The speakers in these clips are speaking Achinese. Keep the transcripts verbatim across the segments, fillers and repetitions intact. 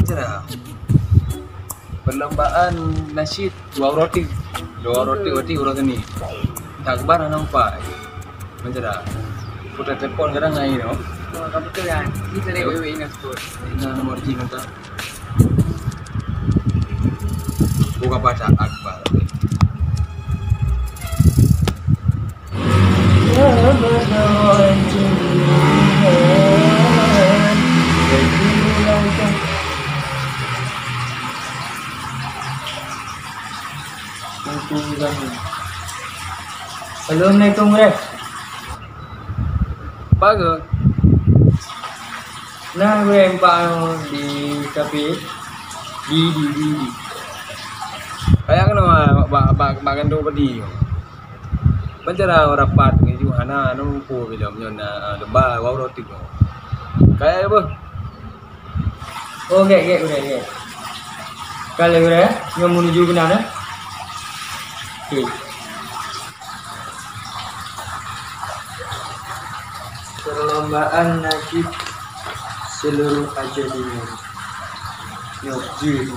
Cara perlombaan nasyid dua roti. Dua roti, roti, uroe Senin. Tak kebar nampak. Mencera. Putar telepon kadang lain tu. Oh, kamu tu kan. Kita dah wei-wei ingat sebut. Ina nomor jin tu. Bukan pada akbar. Assalamualaikum, Reh. Apa ke? Nah, gue empat di kafe. Di, di, di, di. Kayak kena bak, bak, bak, bak gandong padi. Bancara rapat ngon Yuhana, nungku bilom nyoe na, ah, domba, wau roti nyoe. Kayak apa? Oh, gèt, gèt, gèt, gèt. Ka lheueh, nyoe menuju keunan, eh? Oke. Perlombaan nasyid seluruh Aceh Timur. Nyoe jeuet.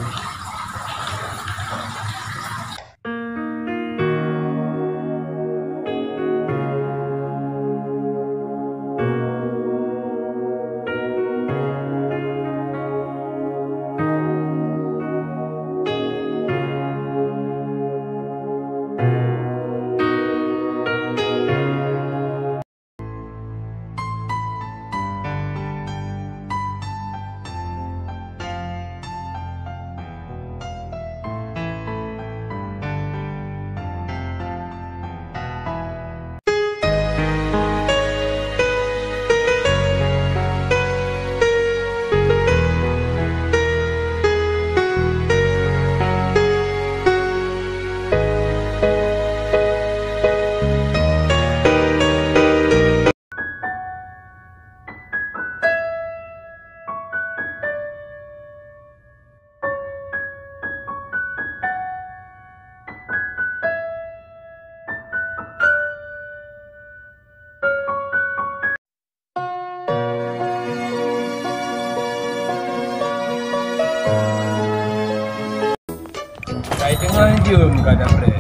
Kai teungoh jeuem ka dapreh.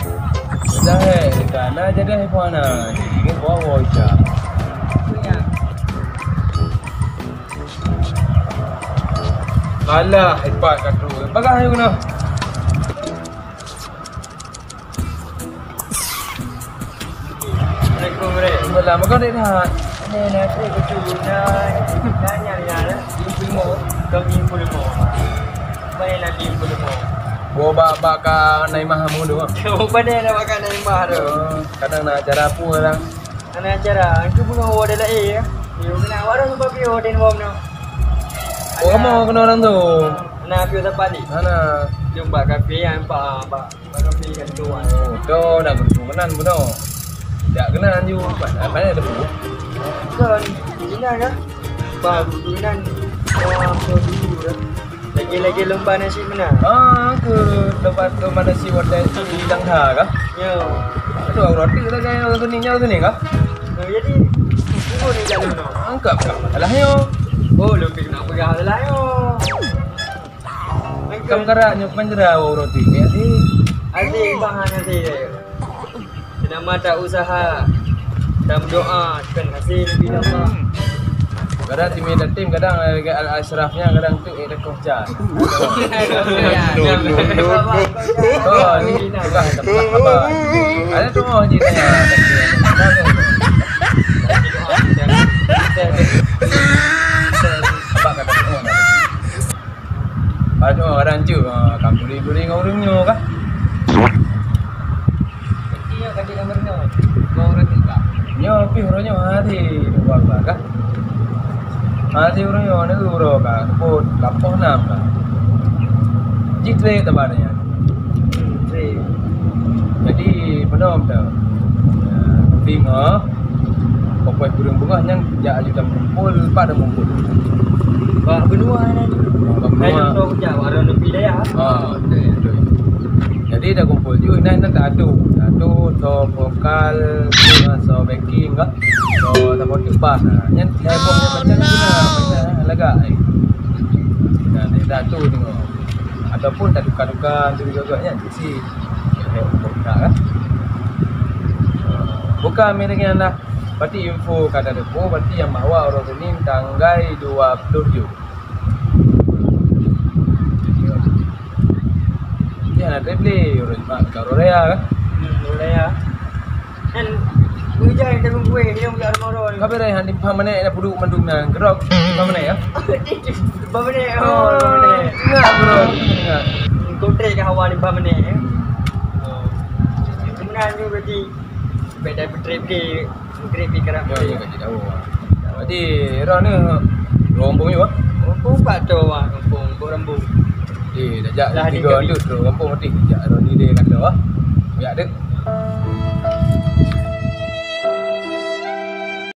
Dah, eh, ka na jadah ibu anak. Ingat bawa Ica. Alah, hebat ka tu. Bagah ayo kena. Assalamualaikum, Rek. Salam, kau dek dah. Ni, ni, aku kucu. Nah, nanya, nanya, eh. Lima puluh lima. Kau lima puluh lima. Bayar lah lima puluh lima. Bawa bak, bak ka Naimah kamu tu, ah. Kau pada nak bak ka Naimah tu. Oh, kadang nak acara apa orang? Ana acara, aku bunoe woe dah laén, ya. Yo, kena warung sebab yo den wong no. Oh, kamu kena orang tu? Nah, piu dapat ni. Mana? Jumpa kafe yang pak, pak, pak kafe kan tu, ah. Oh, tu dah bertemu kenan bunoe. Tak kenal ju. Mana, mana ada buku? Kan, Cina kan? Baru tu kan. Wah, aku dulu dah. Lagi-lagi lomba nasyid meunan. Ah, ke lomba, lomba nasyid watèe di Langha kah? Ya. Aduh, aku roti tak kaya orang seni, nyawa seni kah? Oh, jadi, ibu ni jalan tu. Angkat, angkat masalah nyo. Oh, lebih nak pegang masalah nyo. Kam karak nyo penjara orang roti ni, adik. Adik, bahan adik. Seunama tak usaha, tameudoa, kan hase leubeh dapat. Kadang team yatim, kadang Al-Ashraf nyan, kadang tu eh dekoh cat. Oh, ni tukang tempat apa? Ada tu oh, ji tanya. Apa kata tu? Padahai orang tu, ah, kampung duri-duri ngon ureueng nyoe kah? Nyoe ka di nomor nyoe. Nyoe pih ureueng nyoe hati dua belas kah? Hati ureueng nyoe ni uroe kah? Kebut lapoh enam kah? Jih trek tebar nyan. Trek. Jadi, peunong dah. Tapi ngah, pokok kureueng beungoh nyan jak aju dan mumpul, pada mumpul. Bak benua nyan. Bak benua. Saya contoh kerja, warna lebih daya. Ah, betul, betul. Jadi, Jadi dah kumpul ju, nah, nah, tak atu. Tak atu, so vokal, so backing kah? So, tak patut bas. Nah, nyan, nyan, nyan, macam tu lah. Macam lagak, eh. Nah, tak atu tengok. Ataupun tak tukar-tukar, tu juga, kan? Si, eh, buka, kan? Bukan, miringnya dah. Berarti info kata depo, berarti yang bawa orang kuning tanggai dua puluh tujuh. Ya, nak trip ni, orang mak kat Rorea kan? Hmm, Rorea. Kan, hujan yang tengok gue, dia punya rumah orang. Kau berai han dimpah mana nak puduk mandum nan, gerok dimpah mana ya? Dimpah mana? Oh, dimpah mana? Ingat, bro, ingat. Kontrak ke hawa dimpah mana ya? Oh. Kemudian tu berarti, baik dah bertrip ke, bertrip ke kerap. Ya, ya, kat Citawa. Jadi, Ron ni, rombong juga. Rombong pak tu, wah, rombong, rombong. Eh, dah jak tiga tu, rombong mati. Jak Ron ni dia kata, wah. Ya, dia.